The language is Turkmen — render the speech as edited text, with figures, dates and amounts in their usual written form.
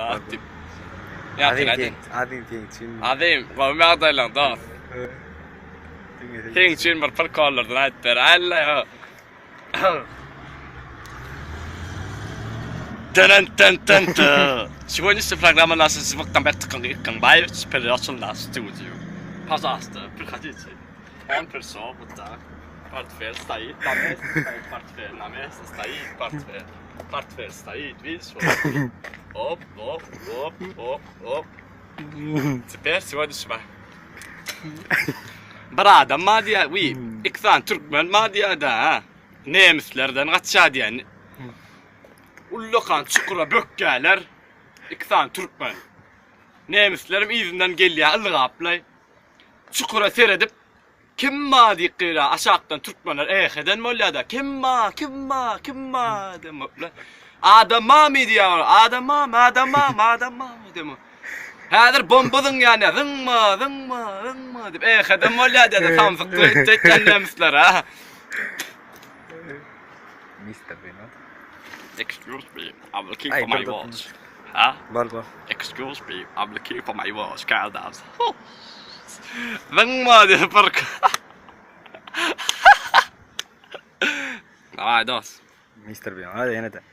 zat diýip. Ýa sen aýdyn. Azim seň üçin. Azim, gowy ýagdaýlaň dost. Seň üçin bir prkollardan aýdyp beräýle. Dın-dın-dın-dın. Сегодняшняя программа наша Звук Баевич перешел на студию. Пожалуйста, приходите. Он пришел вот так. Портфель стоит, на месте стоит портфель, на месте стоит портфель. Портфель стоит, видишь? Вот. Оп, оп, оп, оп, оп. Теперь сегодняшний Bir adam bar diýýär, wiý, iki sany türkmen bar diýýär-de, ha. Nemislerden gaçýar diýýär. Ullakan çukura bökýärler. Iki sany türkmen. Nemislerem yzyndan gelýär, ylgaplaý. Çukura seredip, Kim bar diýip gygyrýar. Aşakdan türkmenler eh eden bolýar-da, Kim bar, kim bar, kim bar diýip. Adam barmy diýýär olar. Adam barmy, adam barmy, adam barmy diýip. Häzir bomba zyňýan ýa, zyňma, zyňma, zyňma diýip eh eden bolýar diýýär-de, samsyklyk etjekden nemisler ha. Mister Bino. Excuse me, I'm looking Aý, for my dur, dur, watch. Ha? Bol, bol. Excuse me, I'm looking for my watch, Kardas. Zyňma diýip bir. Aý, dos. Mister Bino, hadi ýene-de.